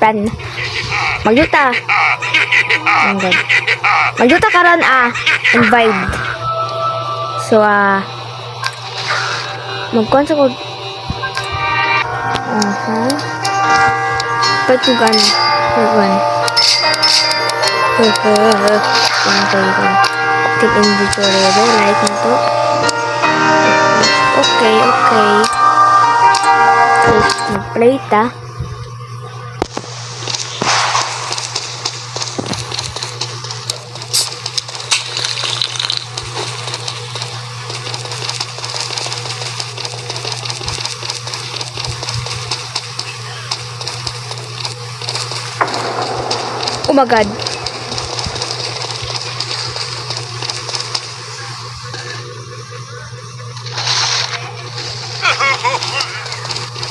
Gun. Magduta. Oh my God. Magduta karon ah. Invite. So magkuhan sa ko. Aha. Pwede ko gun. Gun. Gun, gun, gun. Tip inventory. Like na to. Okay. Tapos, mag-play ta. Oh my God.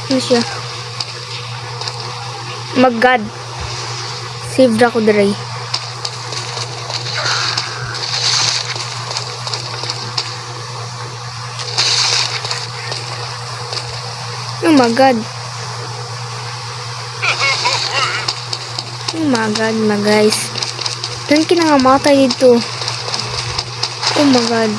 Ano siya? My God. Save ra ko diri. Oh my God. Oh my God, my guys. Doon kinangamatay dito. Oh my God.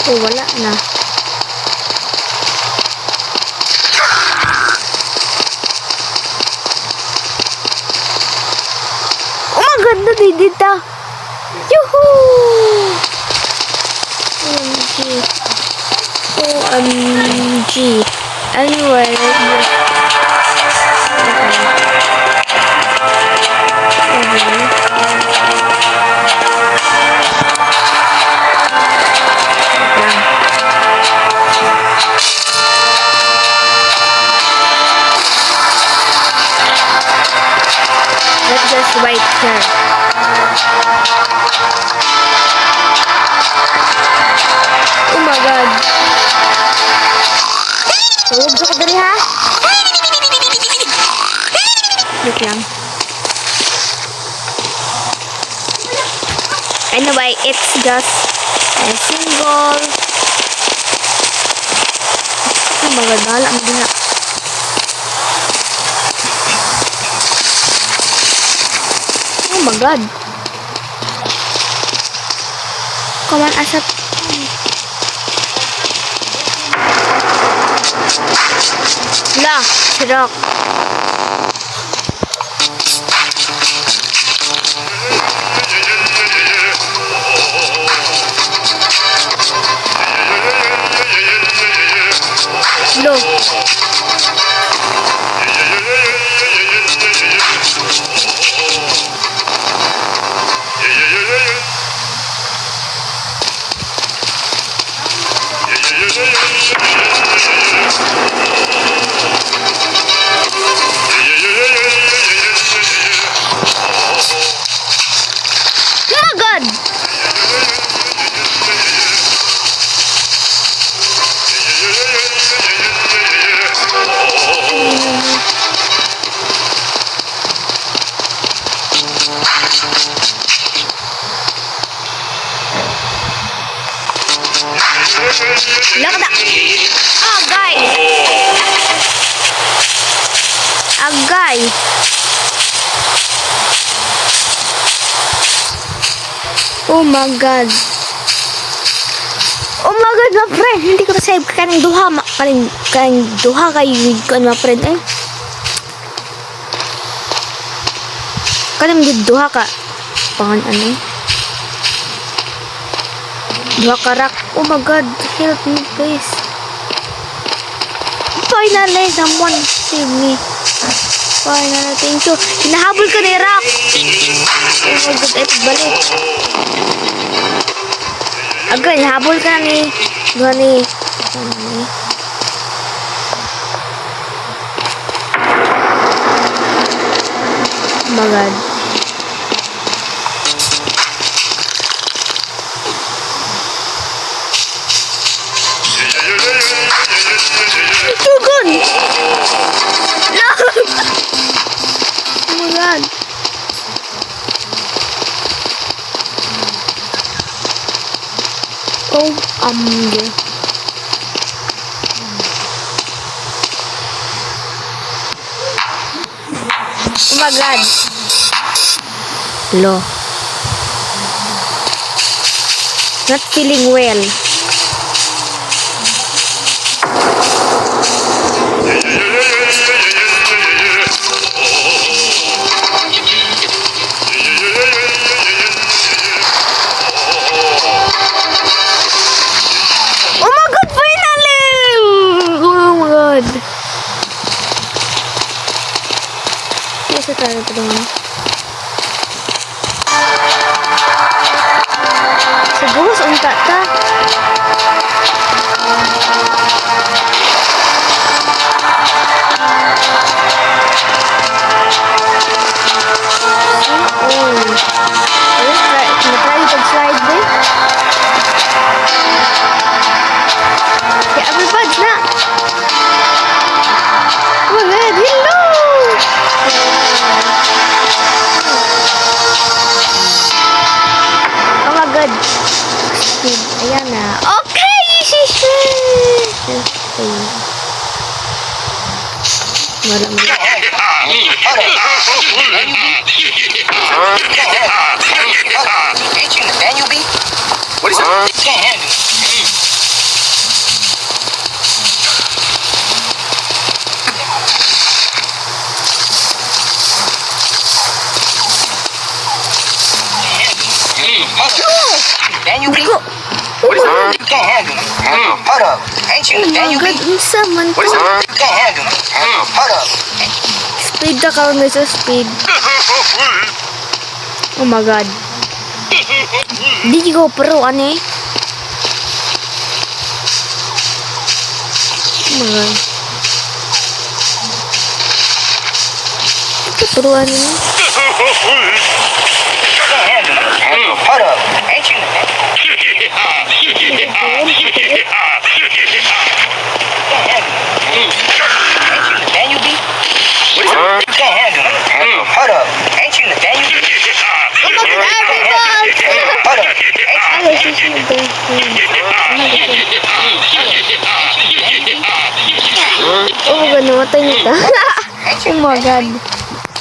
Oh, wala na. Oh my God, nadidita. Yuhuu! OMG. OMG. Anyway, let's just. Okay. Lang. Let's just wait here. Oh my God. Tulog sa ko diri ha. Wait lang. Anyway, it's just a single. Oh my God, bahala mo diha. Oh my God. Come on, asap. La, si Rock. Lo. Oh my God! Lakda! Agay! Agay! Oh my God. Oh my God, my friend. Hindi ko na save kaning duha. Kaning duha kay kuan, my friend eh. Kaning duha ka. Pangan ano? Duha ka rock. Oh my God, help me, please. Finally, someone save me. Finally, thank you. Hinahabol ka ni Rock. Oh my God, ay pagbalik. Agay, hinahabol ka ni duha ni ano ni. Oh my God. Tugon! No! Oh my God. Oh, yeah. Oh my God. Lo. Not feeling well. Oh my God, finally! Oh my God. Yes, tayo pa naman. Sa gawas, unta ta. Oh. Ayun, try, try pag-slide ba eh? Kaya everybody na! Oh my God, hello! Oh my God. Speed. Ayan na. Okay! Sister! Okay. Wala mo. Hold up. Hold up. Ain't you Nathaniel B? What is that? You can't handle me. Hold up. Nathaniel B? Go! What is that? You can't handle me. Hold up. Ain't you Oh my Nathaniel B? God, unsa man What is to? that? You can't handle me. Hold up. Speed na karon guys, so speed. Oh my God. Di ko pro ano eh. Oh my God. Di ko pro ano eh. You can't handle me. Hold up. Ain't you Nathaniel? You can't handle me. Ain't you Nathaniel B? What is that? You can't handle me. Hold up. Ain't you Nathaniel B? Oh my God, everyone! Hold up. Ain't you Ay, susunod ba? Oh my God, namatay na ta. Ain't you Oh my God.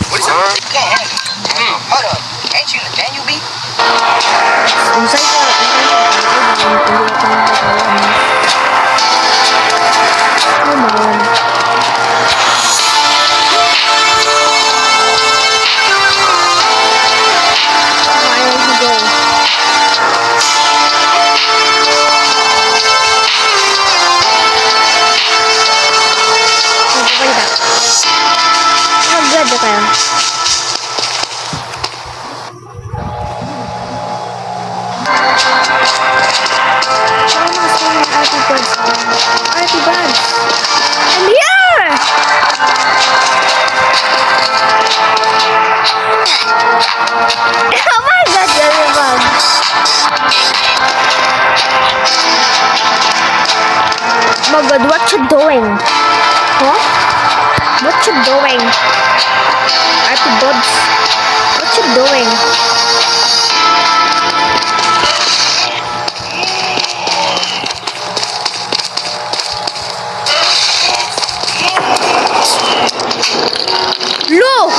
What is that? You can't handle me. Hold up. Ain't you Nathaniel B? Unsay ka? Oh my God. I want to go. Magpapalita. Mag-grad na kayo. Oh, mga swimming RP buds. RP buds. I'm here! Oh my God, RP buds. Oh my God, what you doing? Huh? What you doing? RP buds. What you doing? Lo!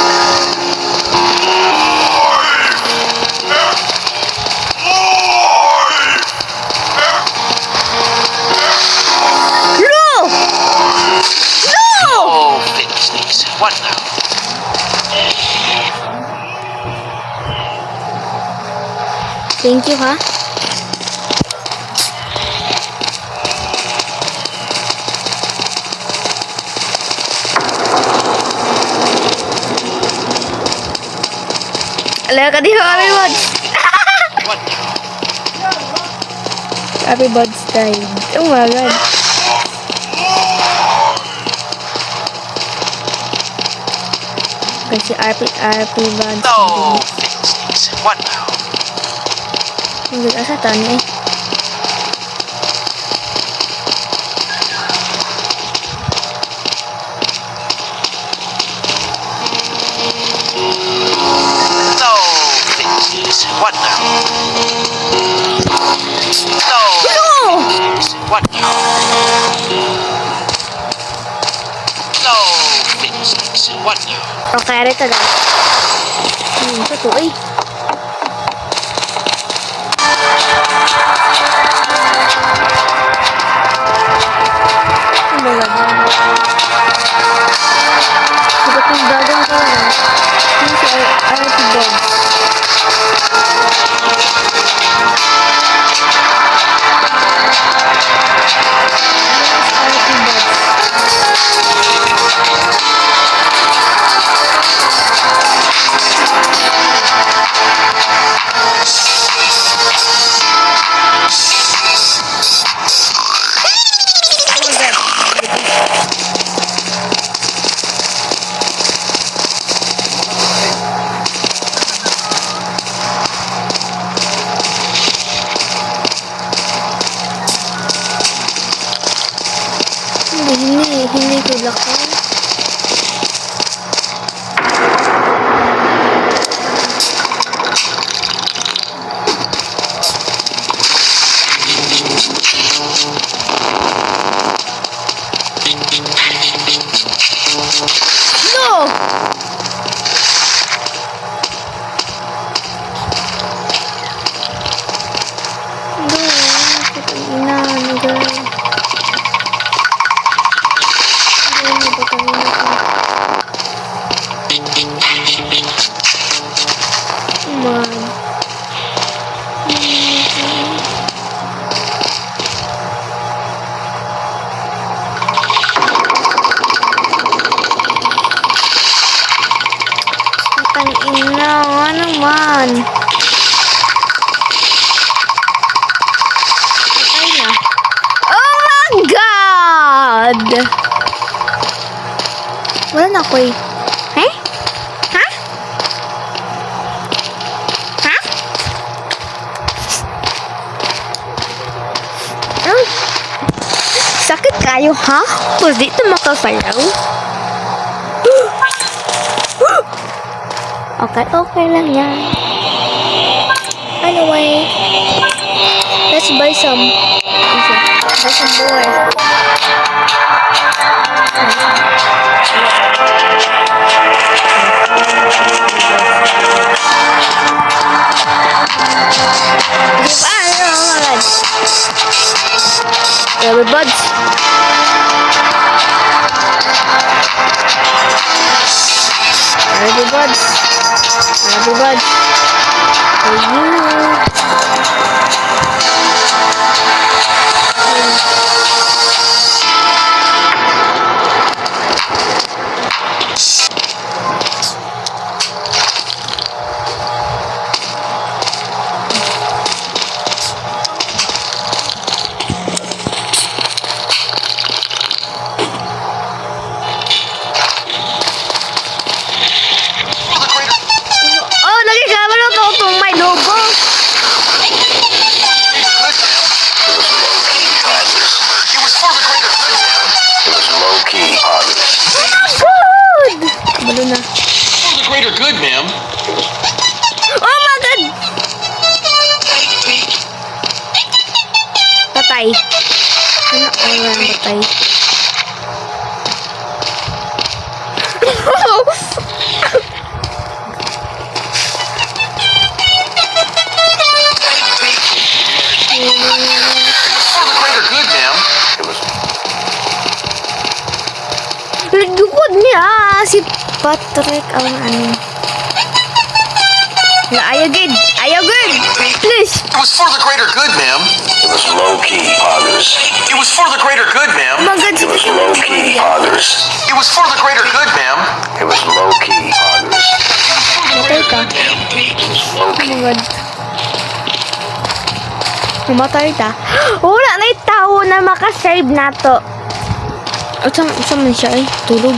Lo! Lo! Oh, fiddlesticks. What now? Thank you, ha? Ala ka di Happy Buds! What now? Happy Buds died. Oh my God. Okay, si RP, RP Buds. No fiddlesticks. What now? Hindi, asa tani eh. No fiddlesticks. What now? No No! fiddlesticks. What now? No fiddlesticks. What now? Okay, rito lang. Ito to eh. Oh my God. Sagot ng dragon ko, ano? Yung si RP Dogs. Yes, RP Dogs. Oh my God. Hindi, hindi, hindi ko lakay. No! No, putang ina, ano girl. Hindi, putang ina ko. Man. Putang ina, ano man. Patay na. Oh my God! Wala na ako eh. Eh? Ha? Ha? Ay. Sakit kayo, ha? Pwede dito makasalaw. Okay, okay lang yan. Anyway, let's buy some. Okay, buy some more. Okay, ah, oh my God. Rubber buds. Rubber buds. Rubber buds. For you. For the greater Oh, nagigawal ako itong may logo. good, ma'am. It was for the greater good, ma'am. It was low-key positive. Good! Kabalo na. For the greater good, ma'am. Oh my God! Patay. Ano? Ay, wala nang patay. For the greater good, ma'am. It was Lugod niya si Patrick ang ano. Na ayaw gid. Ayaw gid. Please. It was for the greater good, ma'am. It was low-key positive. It was for the greater good, ma'am. Oh my God, It was low-key positive. It was for the greater good, ma'am. It was low-key positive. Patay ka. Oh my God. Namatay ta. Wala na yung tao na makasave na to. Unsa man siya eh? Tulog.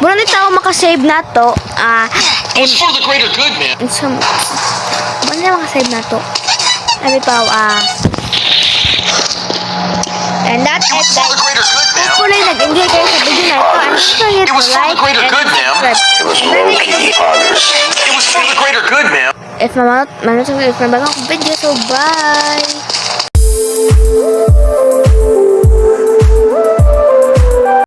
Wala na yung tao. makasave na to, ah, It was for the greater good, ma'am. So, wala na makasave na to. Sabi pa, and that's It it, was for guys. the greater good, ma'am. Hopefully, nag-enjoy kayo sa video na ito. And don't forget It was to for the like greater and good, ma'am. subscribe. It was low-key August. It was for the greater good, ma'am. If mamanood, if may bagong video, so bye!